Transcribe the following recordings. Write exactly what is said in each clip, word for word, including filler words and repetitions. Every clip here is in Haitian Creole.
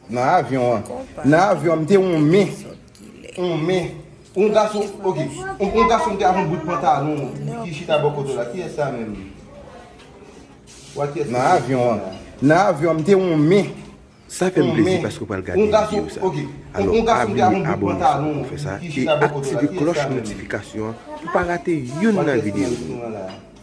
Nan avyon an. Nan avyon an, m te wè yon men. Yon men. Yon gason, ok. Yon, yon gason m te avè yon bout pantalon ki chita bò kote w la. Kiyès sa menm? Wè kiyès sa? Nan avyon an. Nan avyon an, m te wè yon men. Sa fè m plezi paske w pral gade videyo sa. Alò, pa bliye abòne sou pou fè sa e aktive klòch notifikasyon an pou pa rate youn nan videyo nou.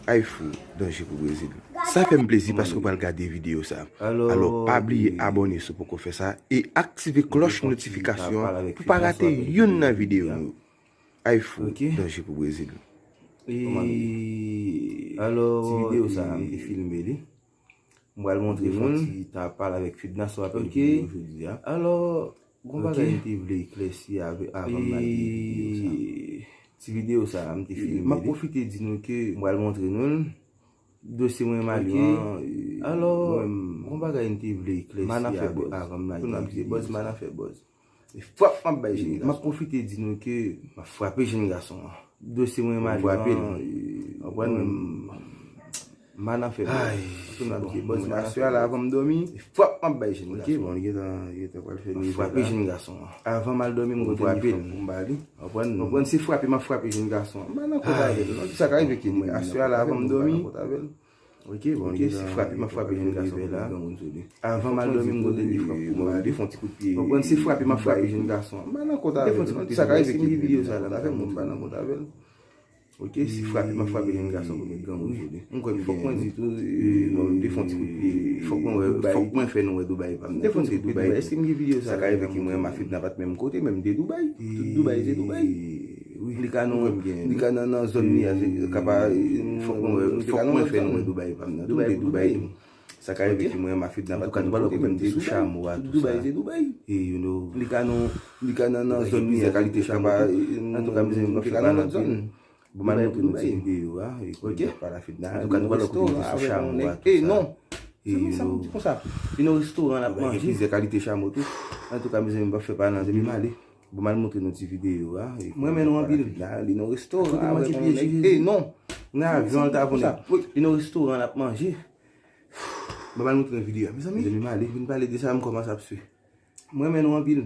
Ay fou, danje pou Brezil. Sa fè m plezi paske w pral gade videyo sa. Alò, pa bliye abòne si w poko fè sa e aktive klòch notifikasyon an pou pa rate youn nan videyo nou. Ay fou, danje pou Brezil. E alò, ti videyo sa a, m te filme li. M pral montre nou. Fon ti ta pale avèk Fedna sou apèl videyo jodi a. Alò, gon bagay m te vle eklèsi avè, avan m al gen videyo sa. Ti videyo sa a, m te filme li. M ap pwofite di nou ke m pral montre nou l. Dosye mwen Mali an, e, alò, mwen, gon bagay m te vle eklèsi avè, avan m al gen videyo sa. Bòz, man ap fè bòz. E frap m ap bay jèn gason. M ap pwofite di nou ke m ap frape jèn gason an. Dosye mwen Mali an, e, konprann mwen, man ap fè bòz. Ay, m ap di bòz, aswè a la avan m dòmi. E frap m ap bay jèn gason. Ok, bon, li gentan, li gentan pral fè nivèl la. M ap frape jèn gason an. Avan m al dòmi, m konn frape l pou m ba li. Konprann? Konprann, se frape m ap frape jèn gason an. M pa nan kont avè l non. Sa ka rive ke mwen, aswè a la avan m dòmi. Ok, bon, ok, se frape m ap frape jèn gason an. Avan m al dòmi, m gon dènye frap pou m ba li. Fè yon ti kout pye. Konprann, se frape m ap frape jèn gason an. M pa nan kont avè l non. Sa ka rive ke videyo sa la, m pa nan kont avè l. Ok, se frape m ap frape jèn gason pou met granmoun sou li. M kwè fòk mwen di tou, e, bon, m te fè yon ti kout pye. Fòk mwen wè, fòk mwen fè nou wè Dubai pa m nan. M te fè yon ti kout pye Dubai. Èske m gen videyo sa? Sa ka rive ke mwen, Mafidna pa t menm kote, men m te Dubai. Tout Dubai se Dubai. Li ka nan, li ka nan, nan zòn li a, se, li ka pa, fòk mwen wè, fòk mwen fè nou wè Dubai pa m nan. Tout m te Dubai tou. Sa ka rive ke mwen, Mafidna pa t menm kote, men m te sou chamo a, tou sa. E, you know, li ka nan, li ka nan, nan zòn li a, kalite chamo tou. Antouka, mezanmi, m ap fè pa nan zòn. Bon, m al montre nou ti videyo a, e kounye a pa la Fedna. Antouka, nou pral wè kote m te sou chamo a, tou sa. E, non. E, you know, se yon restoran n ap manje. Plizyè kalite chamo tou. Antouka, mezanmi, m p ap fè pa nan zòn, m ale. Bon, m al montre nou ti videyo a, e kounye a pa la Fedna. M renmen nou anpil. Li nan restoran avèk yon nèg. E, non. Nan avyon, l t avè yon nèg. Li nan restoran n ap manje. Bon, m al montre nou videyo a, mezanmi. Mezanmi, m ale. Vin pale de sa, m kòmanse ap swe. M renmen nou anpil.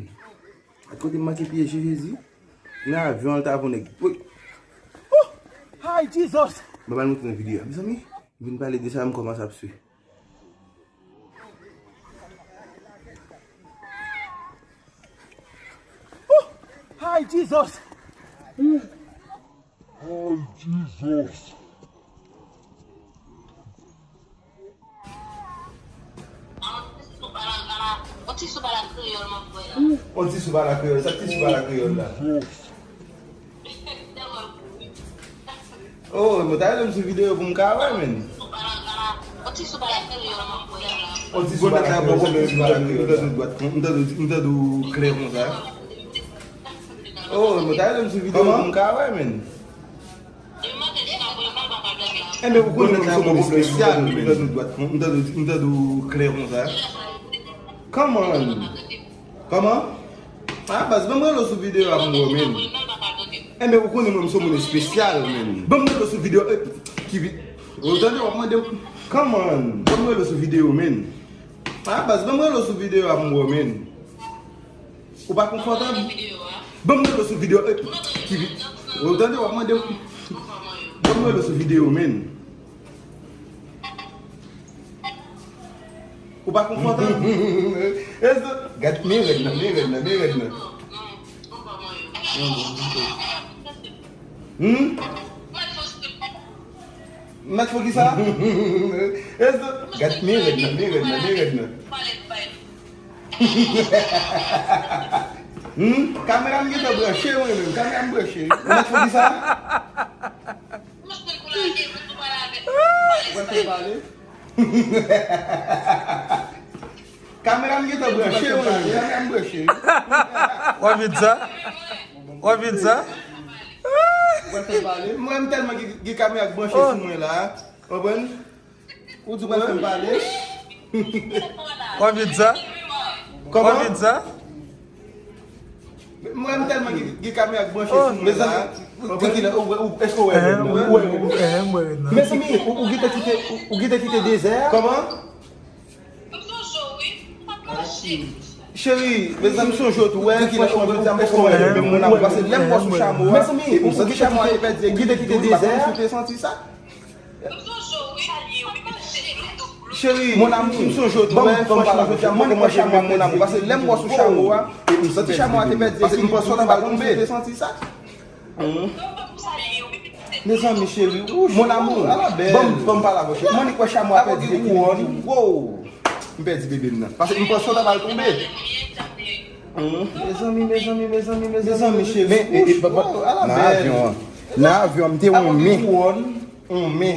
Gad kote m manke pyeje, Jezi. Nan avyon an, l t avè yon nèg. Woy! Oh! Ay, Jesus! Bon, m al montre nou videyo a, mezanmi. Vin pale de sa, m kòmanse ap swe. Oh! Ay, Jesus! Ay, Jesus! On ti soup a la kreyòl, mon frè. On ti soup a la kreyòl. Sa k ti soup a la kreyòl la? Oh, mwen ta rele m sou videyo pou m ka wè, men. On ti soup a la kreyòl, mon frè. On ti soup a la kreyòl. Sa k ti soup a la kreyòl la? M tande w klè konsa. Oh, mwen ta rele m sou videyo pou m ka wè, men. Enben, ou konnen mwen se yon moun espesyal, men. M tande w klè konsa. Come on. Kòman? Ah, baz, ban m rele w sou videyo a pou m wè, men. Enben, ou konnen mwen se yon moun espesyal, men. Ban m rele w sou videyo, eh, ki vi-, ou tande, w ap mande m. Come on. Ban m rele w sou videyo, men. Ah, baz, ban m rele w sou videyo a pou m wè, men. Ou pa konfòtab? Ban m rele w sou videyo, eh, ki vi-, ou tande, w ap mande m. Ban m rele w sou videyo, men. Ou pa konfòtab? Gad, men rèd nan, men rèd nan, men rèd nan. Hmm? Mèt fò kisa? Gad, men rèd nan, men rèd nan, men rèd nan. Hmm? Kamera m gentan branche, mwen menm. Kamera m branche. Mèt fò kisa? Mwen fè pale. Kamera m gentan branche, mwen menm. Kamera m branche. W ap vin sa? W ap vin sa? Mwen fè pale. Mwen menm tèlman gen, gen kamera k branche sou mwen la. Konprann? Ou di w pral fè m pale? W ap vin sa? Kòman? W ap vin sa? Mwen menm tèlman gen, gen kamera k branche sou mwen la. Mezanmi, ou, ou, èske w wè rèd nan? Ou wè rèd nan? Mezanmi, ou, ou gentan kite, ou, ou gentan kite dezè a? Kòman? M toujou, wi. M pa t mache. Cheri, mezanmi, m sonje w tou, wè, franchman, jodi a m poko wè menm moun amou. Paske lè m wè w sou chamo a, e m santi chamo a te pèdi ekilibre, m pa konn si w te santi sa. Cheri, mon amour, m sonje w tou, wè, franchman, jodi a m poko wè menm moun amou. Paske lè m wè w sou chamo a, e m santi chamo a te pèdi ekilibre, m panse w t ap al tonbe. Ou te santi sa? Mezanmi, cheri, mon amour, ban m, ban m pale avè w, cheri. Mwen, kwè chamo a pèdi ekilibre. Wow! M pèdi bebe m nan. Paske m panse w t ap al tonbe. Mezanmi, mezanmi, mezanmi, mezanmi, cheri. Men, e, e, papa, nan avyon an. Nan avyon an, m te yon men. Yon men.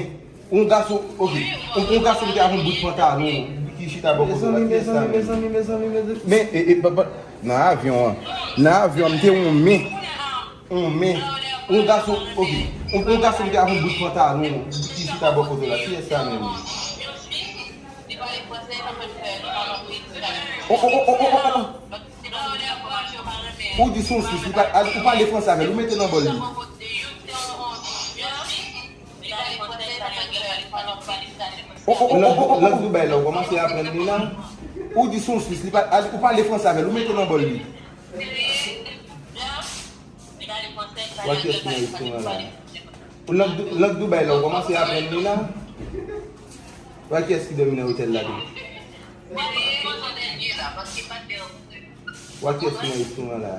Yon gason, ok. Yon, yon gason ki te avè yon bout pantalon, ki chita bò kote w la. Mezanmi, mezanmi, mezanmi, mezanmi. Men, e, e, papa, nan avyon an. Nan avyon an, m te yon men. Yon men. Yon gason, ok. Yon, yon gason ki te avè yon bout pantalon, ki chita bò kote w la. Kiyès sa menm? Oh, oh, oh, oh, oh, oh, oh. Ou di se yon Swis, li pa, ou pale franse avè l, ou mete nan bòl li. Oh, oh, oh, oh, oh, oh. Lang Dubai la, ou kòmanse aprann li la. Ou di se yon Swis, li pa, ou pale franse avè l, ou mete nan bòl li. Wè kiyès ki nan restoran la. Lang Du-, lang Dubai la, ou kòmanse aprann li la. Wè kiyès ki dòmi nan otèl la tou. Wè kiyès ki nan restoran la.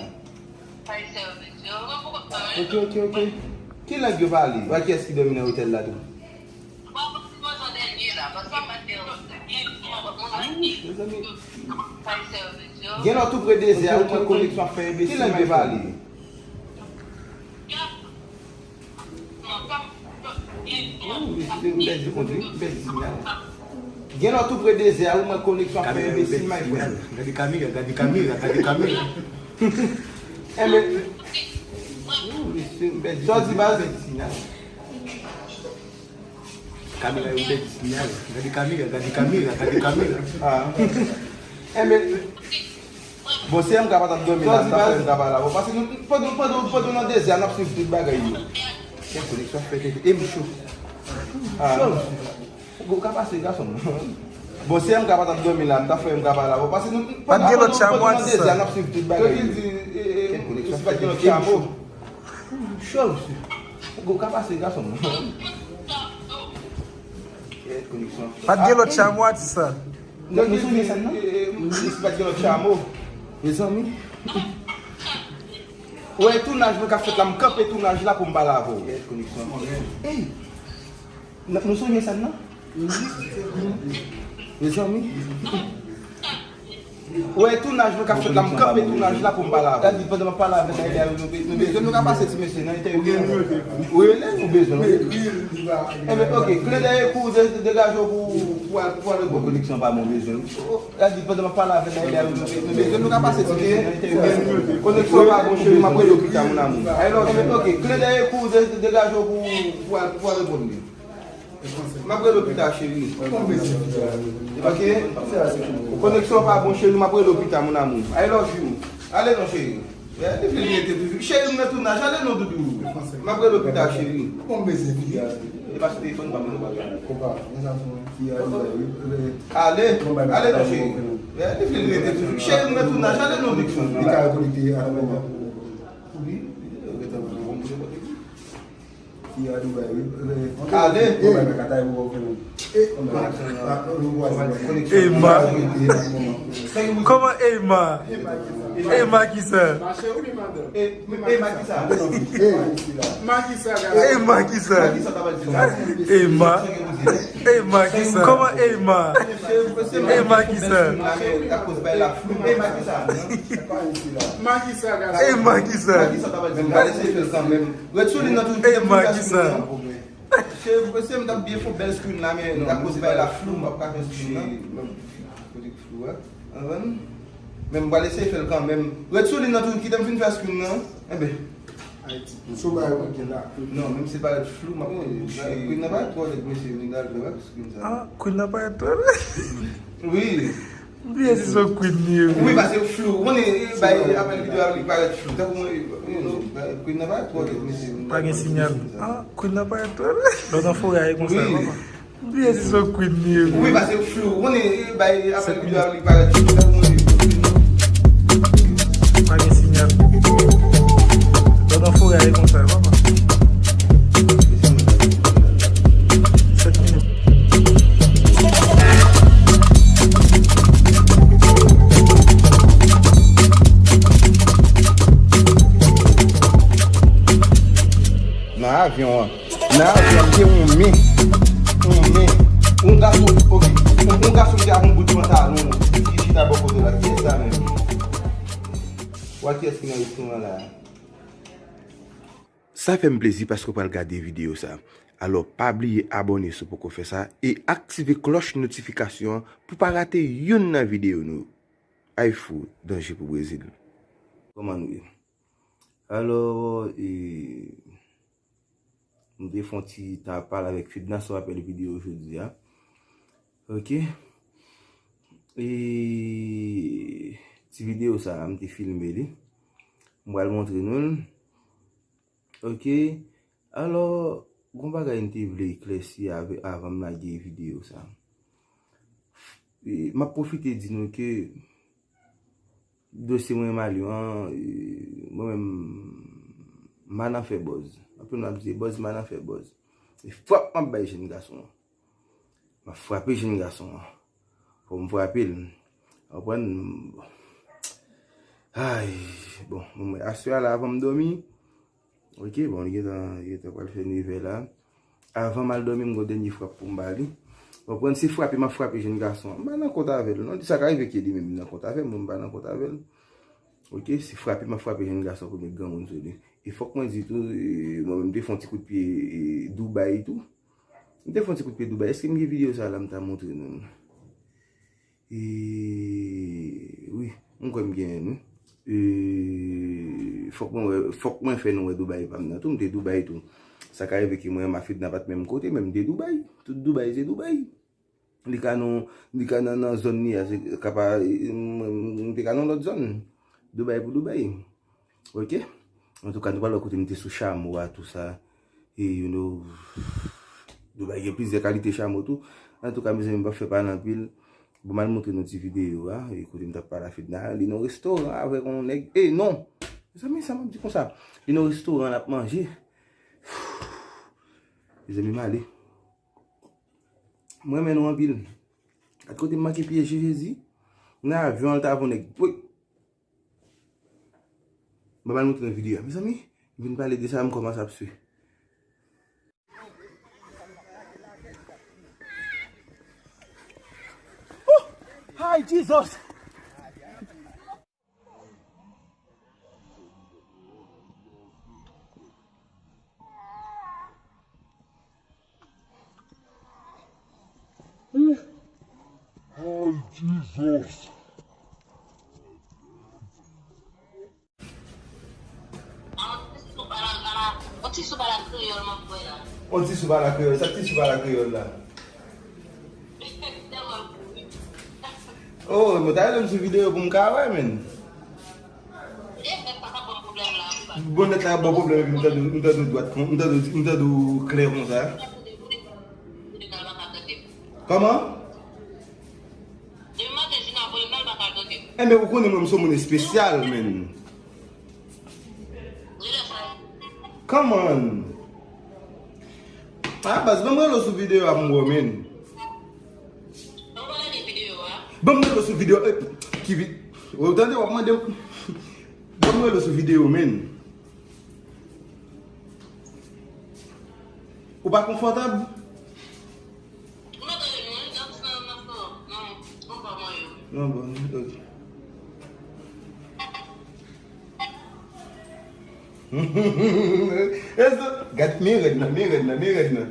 Ok, ok, ok. Ki lang yo pale? Wè kiyès ki dòmi nan otèl la tou. Mezanmi. Gen lè w tou pre dezè a, ou pran koneksyon ap fè enbesil. Ki lang yo pale? Ooh, mesye, m pèdi kont wi, m pèdi sinyal. Gen lè w tou pre dezè a, ou pran koneksyon ap fè enbesil, my friend. Gade kamera, gade kamera, gade kamera. Enben, ooh, mesye, m pèdi kont wi, m pèdi sinyal. Kamera yo pèdi sinyal. Gade kamera, gade kamera, gade kamera. Ah. Enben, bon, si M K pa t ap dòmi la, m ta fè M K pale avè w. Paske nou, pandan, pandan, pandan nan dezè a, n ap swiv tout bagay yo. Kèk koneksyon fè tete. E m cho. Ah. Ou ka pase, gason. Bon, si M K pa t ap dòmi la, m ta fè M K pale avè w. Paske nou, pandan, pandan, pandan nan dezè a, n ap swiv tout bagay yo. Kèk koneksyon fè tete. E m cho. Cho, mesye. Ou ka pase, gason. Pa t gen lòt chamo, atis la. Nou, nou sonje sèn nan? Misye pa t gen lòt chamo. Mezanmi. Ou wè tounaj mwen k ap fèt la, m kanpe tounaj la pou m pale avè w. Ey! Nou, nou sonje sèn nan? Mezanmi. Ou wè tounaj mwen k ap fèt la, m kanpe tounaj la pou m pale avè w. Gade, pandan m ap pale avè w, nou, nou bezwen nou ka pase ti mesye nan entèvyou. Ou rele, ou bezwen nou. Enben, ok, kle dèyè kou, de-, de-, degaje w pou, pou al, pou al reponn. Bon, koneksyon pa bon, bezwen. Gade, pandan m ap pale avè w, nou, nou bezwen nou ka pase ti mesye nan entèvyou. Koneksyon pa bon, cheri, m ap rele w pita, mon amour. I love you. Enben, ok, kle dèyè kou, de-, de-, degaje w pou, pou al, pou al reponn li. M ap rele w pita, cheri. Ok? Koneksyon pa bon, cheri, m ap rele w pita, mon amour. I love you. Ale non, cheri. Li vle li rete toujou. Cheri, m nan tounaj, ale non, doudou. M ap rele w pita, cheri. E pa sou telefòn pa m, non, papa. Ale, ale non, cheri. Li vle li rete toujou. Cheri, m nan tounaj, ale non, doudou. Li ka konekte avè mwen. Wi. Fi a Dubai, wi. Ale. Ema. Ema. Kòman Ema? Ema kisa? Ema kisa? Ema kisa? Ema kisa? Ema. Ema kisa? Kòman Ema? Ema kisa? Ema kisa? Ema kisa? Ret sou li nan tou. Ema kisa? Cheri, se m t ap byen fè bèl screen la, men akoz bay la flou, m p ap ka fè screen nan. Kote k flou a? Anvan. Men m pral eseye fè l kanmenm. Ret sou li nan tou, kite m fin fè screen nan. Enben. Ayiti. M sou bay ou gen la. Non, menm si l parèt flou, m ap mande. Screen nan parèt twò lèd, mesye, m gal fè screen sa. Ah, screen nan parèt twò lèd. Wi. M bliye si se yon queen li ye vre. Wi, paske flou. Ou konnen, e, bay, apèl videyo a, li parèt flou. Tankou mwen, e, e, queen nan parèt twò lèd, mesye. Pa gen sinyal. Ah, queen nan parèt twò lèd. Lòt an forè a, e konsa, papa. M bliye si se yon queen li ye vre. Wi, paske flou. Ou konnen, e, bay, apèl videyo a, li parèt flou. Tankou mwen, e, queen nan. Avyon an. Nan avyon an, m te yon men. Yon men. Yon gason, ok. Yon, yon gason ki te ak yon bout pantalon ki chita bò kote la. Kiyès sa menm? Wè kiyès ki nan restoran la. Sa fè m plezi paske w pral gade videyo sa. Alò, pa bliye abòne si w poko fè sa e aktive klòch notifikasyon an pou w pa rate youn nan videyo nou. Ay fou, danje pou Brezil. Kòman nou ye? Alò, e, m te fè yon ti ta pale avèk Fedna sou apèl videyo jodi a. Ok. E ti videyo sa a, m te filme li. M pral montre nou l. Ok. Alò, gon bagay m te vle eklèsi avè, avan m lage videyo sa. E, m ap pwofite di nou ke dosye mwen Malyon an, e, mwen menm, m pa nan fè buzz. Anpil moun ap di se buzz, m pa nan fè buzz. E frap m ap bay jèn gason an. M ap frape jèn gason an. Fò m frape l. Ou konprann? Ay, bon, bon, mwen, aswè a la, avan m dòmi, ok, bon, li gentan, li gentan pral fè nevè la. Avan m al dòmi, m gon dènye frap pou m ba li. Ou konprann? Se frape m ap frape jèn gason an. M pa nan kont avè l, non. Sa ka rive ke li menm nan kont avè m, mwen m pa nan kont avè l. Ok, se frape m ap frape jèn gason pou met granmoun sou li. E fòk mwen di tou, e, mwen menm m te fè yon ti kout pye, e, Dubai tou. M te fè yon ti kout pye Dubai. Èske m gen videyo sa la m ta montre nou? E, wi, m kwè m genyen l, wi. E, fòk mwen wè, fòk mwen fè nou wè Dubai pa m nan tou. M te Dubai tou. Sa ka rive ke mwen, Mafid nan pa t menm kote, men m te Dubai. Tout Dubai se Dubai. Li ka nan, li ka nan, nan zòn li a, se ka pa, m, m, m te ka nan lòt zòn. Dubai pou Dubai. Ok? Antouka, nou pral wè kote m te sou chamo a, tou sa. E, you know, Dubai gen plizyè kalite chamo tou. Antouka, mezanmi, m p ap fè pale anpil. Bon, m al montre nou ti videyo a, e kote m t ap pale a Fedna. Li nan restoran avèk yon nèg. E, non! Mezanmi, sa m ap di konsa? Li nan restoran, l ap manje. Mezanmi, m ale. M renmen nou anpil. Gad kote m manke pyeje, Jezi. Nan avyon an, l t avè yon nèg. Wi. Ban m al montre nou videyo a. Mezanmi, m vin pale de sa, m kòmanse ap swe. Ay, Jesus! Ay, Jesus! On ti sou pala kreyòl m ap wè la. On ti sou pala kreyòl, sa k ti sou pala kreyòl la? Oh, mwen ta rele m sou videyo pou m ka wè, men. Bon, nèt la ap ban pwoblèm epi m tande, m tande dwat, m tande, m tande klè konsa. Kòman? Depi maten, Jina voye m nan, l pa ka tande. Enben, ou konnen mwen, m se yon moun espesyal, men. Come on. Ah, baz, ban m rele w sou videyo a pou m wè w, men. Ban m rele w sou videyo, eh, ki vi-, ou tande, w ap mande m. Ban m rele w sou videyo, men. Ou pa konfòtab? Non, bon, ok. E sa, gad, men rèd nan, men rèd nan, men rèd nan.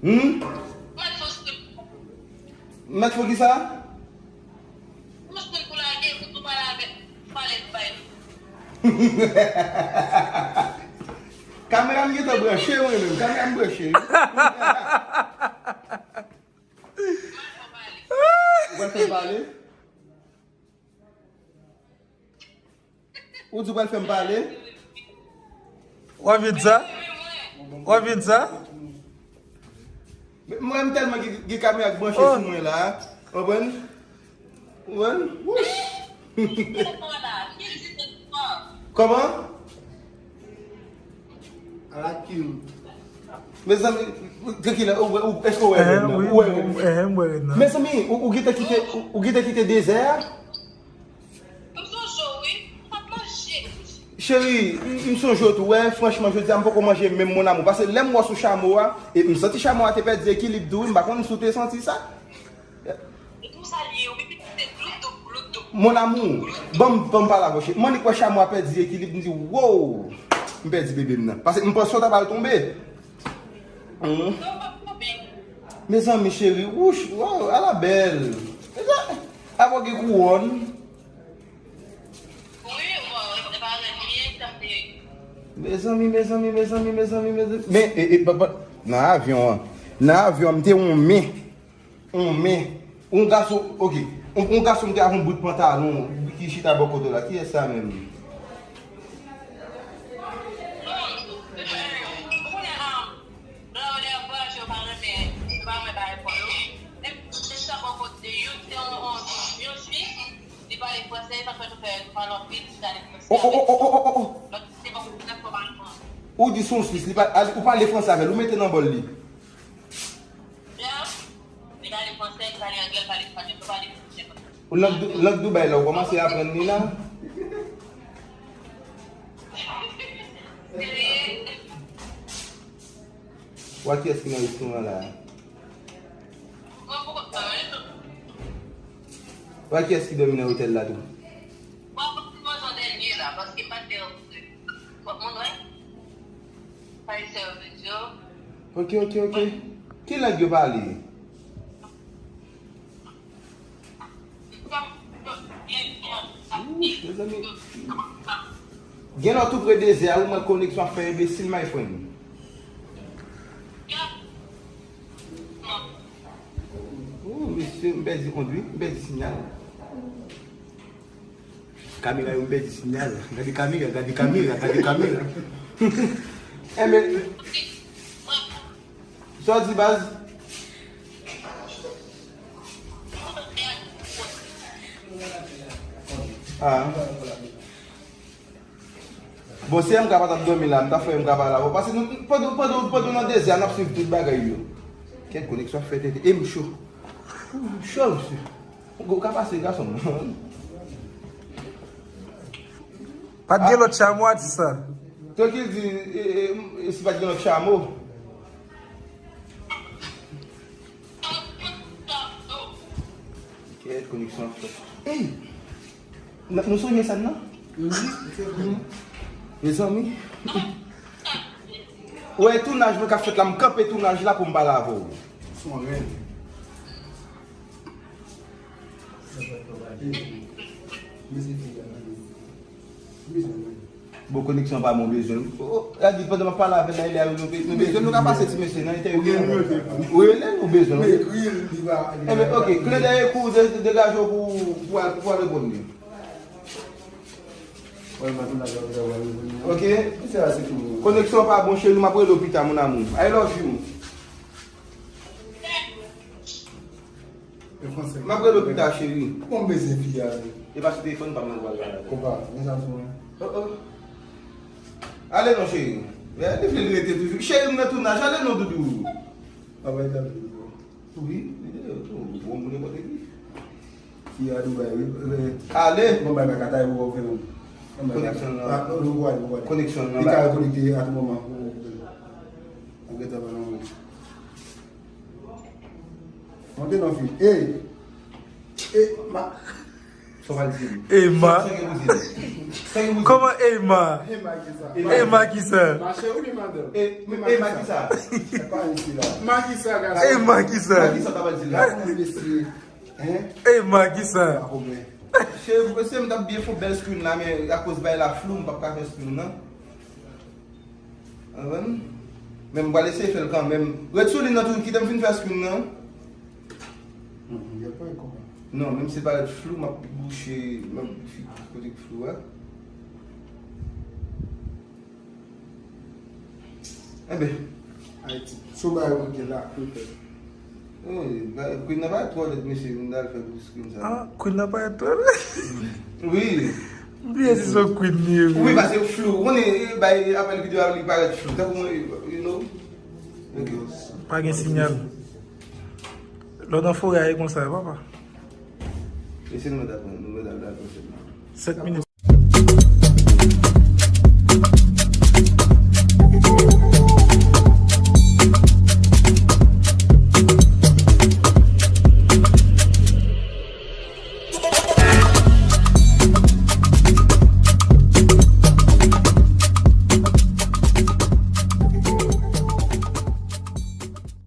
Hmm? Mèt fò kisa? Kamera m gentan branche, mwen menm. Kamera m branche. Ou pral fè m pale? Ou di w pral fè m pale? W ap vin sa? W ap vin sa? Mwen, m tèlman gen, gen kamera k branche sou mwen la. Konprann? Konprann? Wouch! Kòman? Ala kill. Mezanmi, tranquille, ou, ou, èske ou wè rèd nan? Ou wè rèd nan? Mezanmi, ou, ou gentan kite, ou, ou gentan kite dezè a? M sou jou, wi. M ap manje. Cheri, m, m sonje w tou, wè, franchman, jodi a m poko manje menm, mon amour. Paske lè m wè w sou chamo a, e m santi chamo a te pèdi ekilib tou, wi, m pa konn si w te santi sa. Mon amour, ban m, ban m pale avè w, cheri. M annik wè chamo a pèdi ekilib, m di, wow, m pèdi bebe m nan. Paske m panse w ta pral tonbe. Hmm. Mezanmi, cheri, wouch, wow, ala bèl. Mezanmi, avè w gen kouwòn. Mezanmi, mezanmi, mezanmi, mezanmi, mezanmi. Men, e, e, pa, pa, nan avyon an. Nan avyon an, m te yon men. Yon men. Yon gason, ok. Yon, yon gason m te avè yon bout pantalon ki chita bò kote w la. Kiyès sa menm? Li pale fransè, sa fè nou fè nou pale anpil, li pale fransè. Oh, oh, oh, oh, oh, oh, oh, oh. Lòt se bon, se bon, se bon. Ou di se yon Swis, li pa, ou pale fransè avè l, ou mete nan bòl li. Li pale fransè, li pale anglè, li pale espanyòl, li pale fransè. Lang Dou-, lang Dubai la, ou kòmanse aprann li la? Wè kiyès ki nan restoran la. Wè kiyès ki dòmi nan otèl la tou. Ok, ok, ok. Ki lang yo pale? Wouch, mezanmi. Gen lè w tou pre dezè a, ou wè koneksyon ap fè enbesil, my friend. Oh, mesye, m pèdi kont wi, m pèdi siyal. Kamera yo, m pèdi siyal. Gade kamera, gade kamera, gade kamera. Enben, sa w di, baz? Ah. Bon, si M K pa t ap dòmi la, m ta fè M K pale avè w. Paske nou, pandan, pandan, pandan w nan dezè a, n ap swiv tout bagay yo. Kèk koneksyon ap fè tete. E m cho. M cho, mesye. Ou ka pase gason m. Pa t gen lòt chamo a di sa. Trankil di, e, e, e si pa t gen lòt chamo. Kèt, koneksyon ap fèt. Ey! N-, nou sonje sèn nan? Mezanmi. Ou wè tounaj mwen k ap fèt la, m kanpe tounaj la pou m pale avè w. Son rèv. Bon, koneksyon pa bon, bezwen. Oh, la di pandan m ap pale avè l la, e lè a nou, nou bezwen, nou ka pase ti mesye nan entèvyou. Ou rele l, ou bezwen. Enben, ok, kle dèyè kou, de-, de-, degaje w pou, pou al, pou al reponn li. Ok? Koneksyon pa bon, cheri, m ap rele w pita, mon amour. I love you. E fransè. M ap rele w pita, cheri. Bon, m bezwen fi a, wi. E pa sou telefòn pa m nan pral pale avè l. Konpa, men sa sou mwen. Oh, oh. Ale non, cheri. Men li vle l rete toujou. Cheri, m nan tounaj. Ale non, doudou. Babay, ta vle l. Wi, li te bon, bon, bon, nenpòt ki. Fi a Dubai, wi. Ale. Bon, bay, bay, katay, ou fè non. Koneksyon nan. Koneksyon nan. Li ka konekte a tout moman. Ou gentan ban nan mwen. Monte non, fi. Ey! Ey, ma. Sa w pral di m? Ey, ma. Sa, sa gen pou di m? Sa gen pou di m? Kòman, ey, ma? Ey, ma, ki sa? Ey, ma, ki sa? Mache ou li, madanm? Ey, ey, ma, ki sa? Sa pa isi la. Ma, ki sa, gason? Ey, ma, ki sa? Ma, ki sa w ta pral di m la? Mesye. Hein? Ey, ma, ki sa? Pa pwoblèm. Cheri, mesye, m t ap byen fè yon bèl screen la, men akoz bay la flou, m p ap ka fè screen nan. Konprann? Men m pral eseye fè l kanmenm. Ret sou li nan tou, kite m fin fè screen nan. Non, menm si l parèt flou, m ap bouche, m ap fi-, kote k flou a. Enben. Ayiti. Sou bagay ou gen la. Eh, ba-, Queen nan pa twò lèd, mesye, m t al fè pou screen sa. Ah, Queen nan pa twò lèd. Wi. M bliye si se Queen li ye. Wi, paske flou. Ou konnen, eh, bay apèl videyo a li parèt flou. Tankou mwen, you know. Ok. Pa gen siyal. Lè w nan forè a, e konsa, papa. E se nou mèt aprann, nou mèt al, al konsa. Sèt minit.